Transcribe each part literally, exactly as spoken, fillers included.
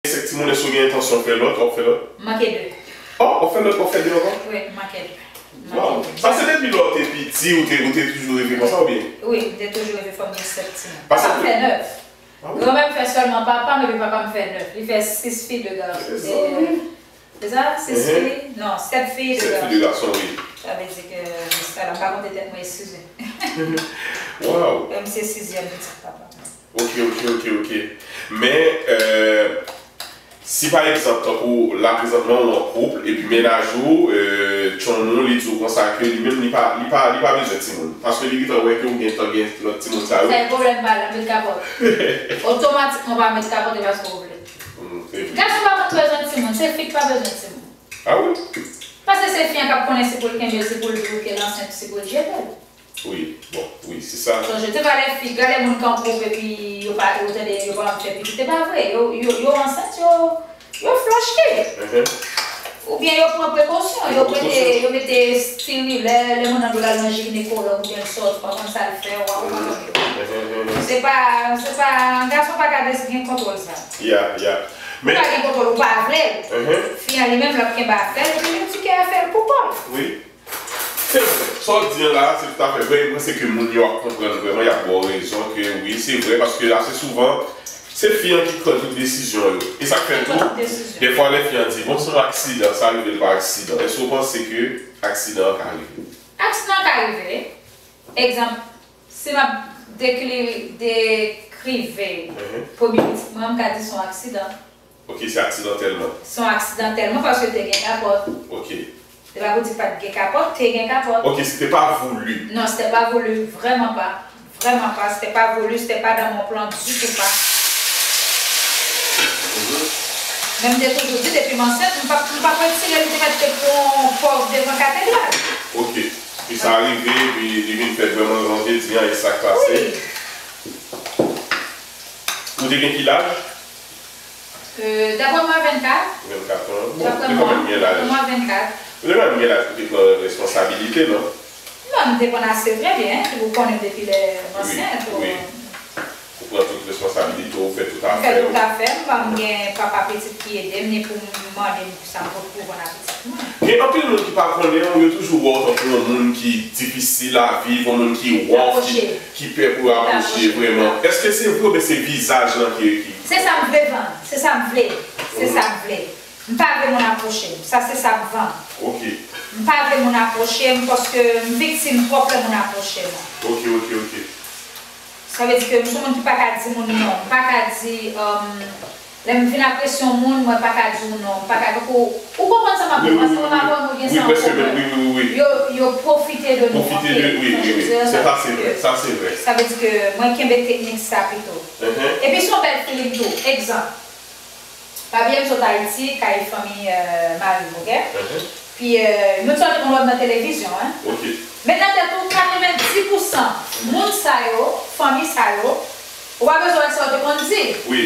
Sèt timoun, èske w gen entansyon fè lòt, w ap fè lòt? Manke de. Oh, w ap fè lòt, w ap fè de ankò? Wi, manke de. Waw. Manke de. Sa se depi lè w te piti, ou te, ou te toujou reve konsa oubyen? Wi, m te toujou reve fò m gen sèt timoun. Papa m fè nèf. Ah wi? Granmè m fè sèlman papa m, epi papa m fè nèf. Li fè sis fi, de gason. Se sa, wi. Se sa? Sis fi? Non, sèt fi, de gason. Sèt fi, de gason, wi. Sa vle di ke jiska la, m pa konte tèt mwen, eskize. Waw. Fè m se sizyèm pitit papa m. Ok, ok, ok, ok. Men, euh, si pa egzanp, tankou la prezantman ou an koup, epi mennaj ou, euh, tchonm ou, li di w konsa ke li menm li pa, li pa, li pa bezwen timoun. Paske li gentan wè ke ou gentan gen lòt timoun sa yo. Sa e pwoblèm pa l, l ap met kapòt. Otomatikman w pa met kapòt, e paske w vle. Mm, se vre. Gason pa konn bezwen timoun, se fi k pa bezwen timoun. Ah wi? Paske se fi an k ap konnen si pou l kenbe l, si pou l di w ke l ansent, si pou l jete l. Wi, bon, wi, se sa. Sonje, te pa lè fi, gade moun k an koup epi yo pa, yo tande, yo pa anvi fè pitit, se pa vre. Yo, yo, yo ansent, yo, yo flanche. Mhm. Oubyen yo pran prekosyon, yo mete, yo mete steri, lè, lè moun nan dwe al nan jinekològ oubyen l sòti, ou pa konn sa l fè, ou pa konprann yo. Mhm, mhm. Se pa, se pa, gason pa ka des-, gen kontwòl sa. Ya, ya. Ou pa gen kontwòl, ou pa vle l. Mhm. Fi an li menm, l ap kenbe afè l, epi li di ke afè l pou kò l. Wi. Se vre. Sa w di an la, se toutafè vre. E m panse ke moun yo ap konprann vrèman, y ap ba w rezon ke wi, se vre, paske ase souvan, se fi an ki pran tout desizyon yo. E sa k fè tou, dèfwa lè fi an di, bon, se yon aksidan, sa rive l pa aksidan. Èske w panse ke aksidan an ka rive? Aksidan an ka rive. Egzanp, si m ap dekri-, dekrive premye pitit mwen, m ka di se yon aksidan. Ok, se aksidantèlman. Se yon aksidantèlman paske te gen kapòt. Ok. Se pa pou di pa t gen kapòt, te gen kapòt. Ok, c'était pas voulu. Non, c'était pas voulu, vraiment pas. Vraiment pas, c'était pas voulu, c'était pas dans mon plan du tout pas. Mhm. Men m te toujou di, depi m ansent, m p ap, m p ap retire l pou mete pòv devan katedral. Ok. E sa rive, epi li vin fèt vrèman jan w te di an, e sa k pase. Wi. Ou te gen ki laj? Euh, d'après moi, vennkat. Vennkat an. Bon, ou te kanmenm gen laj. D'après moi, vennkat. Ou te kanmenm gen laj pou te pran responsabilite, non? Non, m te konn ase trè byen, ou konnen depi lè m ansent, wi. Ou pran tout responsabilite w, ou fè tout afè w. M fè tout afè m, m pa m gen papa pitit ki ede m, ni pou m mande m sa m pot pou vann a pitit mwen. Gen anpil moun ki pa konnen w, yo toujou wè w tankou yon moun ki difisil a viv, yon moun ki wòf, ki, ki pè pou yo apwoche vrèman. Èske se vre oubyen se vizaj lan ki, ki... Se sa m vle vann, se sa m vle, se sa m vle. M pa vle moun apwoche m, sa se sa k vann. Ok. M pa vle moun apwoche m paske m viktim twòp lè moun apwoche m. Ok, ok, ok. Sa vle di ke m se yon moun ki pa ka di moun non, m pa ka di, um, lè m vin apresye yon moun, mwen pa ka di w non, m pa ka, tankou, ou konprann sa m ap di, paske mwen pa kwè moun gen sa an komen. Wi, wi, wi, wi, wi. Yo, yo pwofite de nou anpil. Pwofite de, wi, wi, wi. Sa, sa se vre, sa se vre. Sa vle di ke mwen kenbe teknik sa pito. Mhm. Epi se yon bèl feeling tou. Egzanp, pa bliye m sot Ayiti, kay fanmi, euh, mari m, ok? Mhm. Pi, euh, moun sa yo te konn wè m nan televizyon, en. Ok. Men nan tèt ou, katrevenndis pousan moun sa yo, fanmi sa yo, ou pa bezwen wè sa yo te konn di. Wi.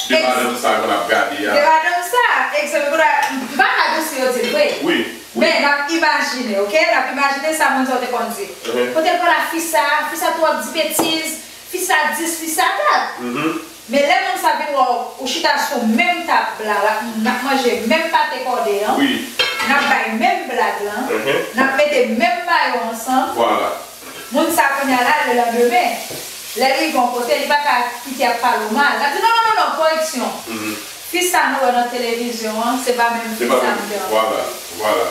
De madanm sa yo n ap gade a. De madanm sa, egzanp, m pa ka di w si yo di l vre. Wi, wi. Men n ap imajine, ok? N ap imajine sa moun sa yo te konn di. Mhm. Kote l pran la fi sa, fi sa twò ap di betiz, fi sa dis, fi sa kat. Mhm. Men lè moun sa vin wè w, ou chita sou menm tab la, l ap, n ap manje menm pate kòde an, wi, n ap bay menm blag lan, mhm, n ap mete menm mayo ansanm. Vwala. Moun sa kounye a la, lelandemen, lè l rive yon kote, li pa ka kite y ap pale w mal. L ap di, "Non, non, non, non, koreksyon. Mhm. Fi sa nou wè nan televizyon an, se pa menm fi sa m te renkontre." Vwala, vwala.